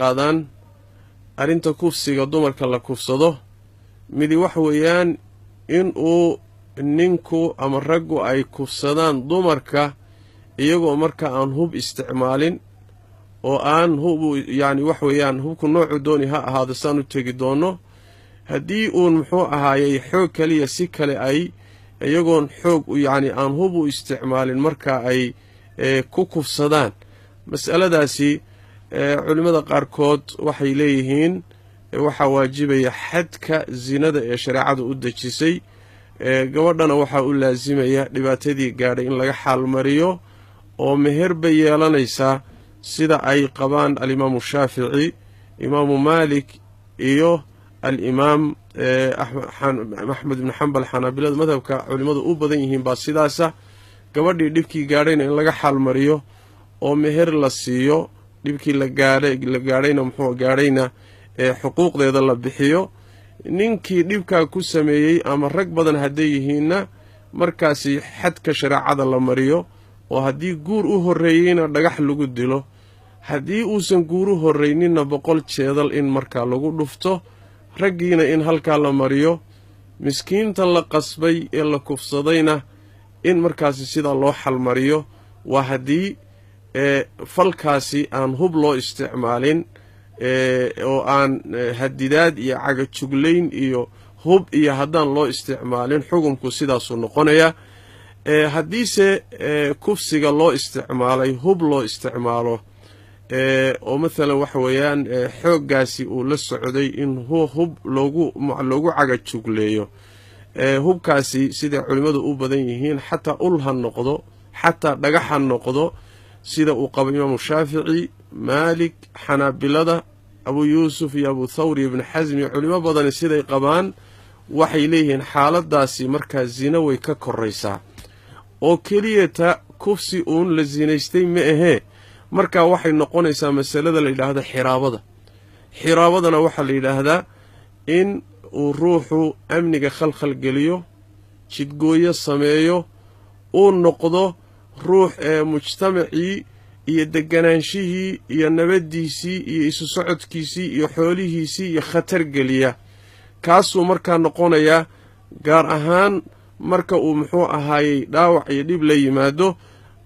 qaadaan arrinta kufsiga dumarka la kufsado. Midi waxa weeyaan inuu ninku ama raggu ay kufsadaan dumarka iyagoo marka aan hub isticmaalin oo aan hub, yacni wax weeyaan hubku noocu dooni ha ahaado, saan u tegi doonno. Haddii uun muxuu ahaayey xoog kaliya, si kale ay iyagoon xoog, yacni aan hub u isticmaalin, marka ay ku kufsadaan, mas'aladaasi culimmada qaarkood waxay leeyihiin waxaa waajibaya xadka zinada ee shareecadu u dejisay. Gabadhana waxaa u laasimaya dhibaatadii gaadhay in laga xaalmariyo oo meher bay yeelanaysaa, sida ay qabaan alimaamu Shaafici, Imaamu Maalik iyo Alimaam Axmed ibnu Xambal. Xanaabilada madhabka culimmadu u badan yihiin baa sidaasa: gabadhii dhibkii gaadhayna in laga xaalmariyo oo meher la siiyo, dhibkii la gaadhayna muxuu gaadhayna xuquuqdeeda la bixiyo. Ninkii dhibkaa ku sameeyey ama rag badan hadday yihiinna, markaasi xadka shareecada la mariyo, oo haddii guur u horreeyeyna dhagax lagu dilo, haddii uusan guur u horreyninna 100 jeedal in markaa lagu dhufto, raggiina in halkaa la mariyo, miskiinta la qasbay ee la kufsadayna in markaasi sidaa loo xalmariyo. Waa haddii falkaasi aan hub loo isticmaalin oo aan hadidaad iyo cagajuglayn iyo hub iyo haddaan loo isticmaalin, xukunku sidaasuu noqonayaa. Haddiise kufsiga loo isticmaalay hub loo isticmaalo, oo mathalan waxa weeyaan xooggaasi uu la socday in hub loogu cagajugleeyo, hubkaasi siday culimmadu u badan yihiin, xataa ul ha noqdo, xataa dhagax ha noqdo, sida uu qabo Imaamu Shaafici, Maalik, Xanaabilada, Abu Yuusuf iyo Abu Thawr iyo Ibnu Xasm iyo culimo badani siday qabaan, waxay leeyihiin xaaladaasi markaa zino way ka koraysaa oo keliyata kufsi uun la sinaystay ma ahee. Markaa waxay noqonaysaa masalada la yidhaahdo xiraabada. Xiraabadana waxaa la yidhaahdaa in uu ruuxu amniga khalkhal geliyo, jidgooyo sameeyo, uu noqdo ruux ee mujtamacii iyo degganaanshihii iyo nabaddiisii iyo isu socodkiisii iyo xoolihiisii iyo khatar geliya. Kaasuu markaa noqonayaa, gaar ahaan marka uu muxuu ahaayey dhaawac iyo dhib la yimaado.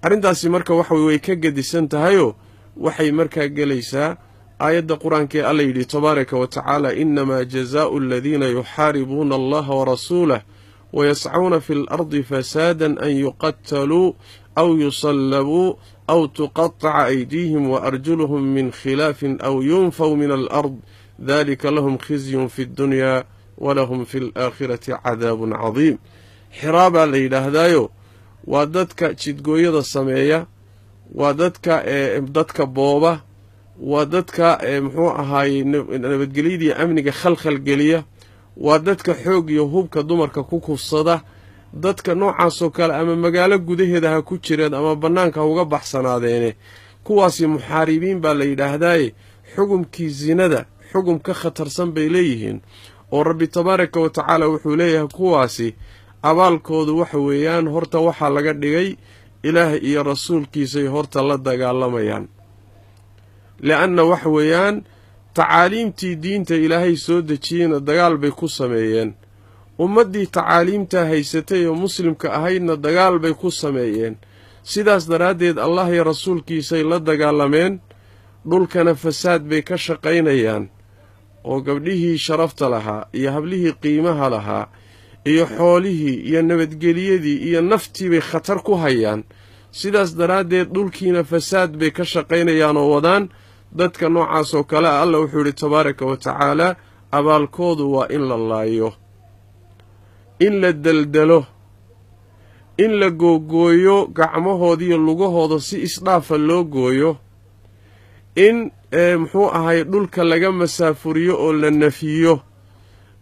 Arrintaasi marka waxa way ka gedisan tahayoo waxay markaa gelaysaa aayadda Qur-aanka ee Alla yidhi tabaaraka wa tacaala: "Innamaa jazaau aladiina yuxaaribuuna Allaha warasuulah wayascuuna fi alardi fasaadan an yuqataluu aw yusallabuu aw tuqataca aydiihim waarjuluhum min khilaafin aw yunfaw min alard, dalika lahum khizyun fi ddunyaa walahum fi alaakhirati cadaabun cadiim." Xiraabaa la yidhaahdaayo waa dadka jidgooyada sameeya, waa dadka booba, waa dadka muxuu ahaayey nabadgelyadii amniga khalkhal geliya, waa dadka xoog iyo hubka dumarka ku kufsada. Dadka noocaasoo kale, ama magaalo gudaheeda ha ku jireen ama bannaanka ha uga baxsanaadeene, kuwaasi muxaaribiin baa la yidhaahdaaye. Xukumkii sinada xugum ka khatarsan bay leeyihiin, oo Rabbi tabaaraka wa tacaala wuxuu leeyahay kuwaasi abaalkoodu waxa weeyaan, horta waxaa laga dhigay Ilaah iyo rasuulkiisay horta la dagaalamayaan, li'anna waxa weeyaan tacaaliimtii diinta Ilaahay soo dejiyeyna dagaal bay ku sameeyeen, ummaddii tacaaliimtaa haysatay oo muslimka ahaydna dagaal bay ku sameeyeen. Sidaas daraaddeed Allah iyo rasuulkiisay la dagaalameen, dhulkana fasaad bay ka shaqaynayaan, oo gabdhihii sharafta lahaa iyo hablihii qiimaha lahaa iyo xoolihii iyo nabadgeliyadii iyo naftii bay khatar ku hayaan. Sidaas daraaddeed dhulkiina fasaad bay ka shaqaynayaan oo wadaan. Dadka noocaas oo kale a, Alla wuxuu yidhi tabaaraka wa tacaala, abaalkoodu waa in la laayo, in la deldelo, in la googooyo gacmahoodiiyo lugahooda si isdhaafa loo gooyo, in muxuu ahay dhulka laga masaafuriyo oo la nafiyo.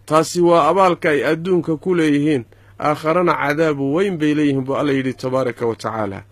Taasi waa abaalka ay adduunka ku leeyihiin, aakharana cadaabu weyn bay leeyihiin, buu Alla yidhi tabaaraka wa tacaala.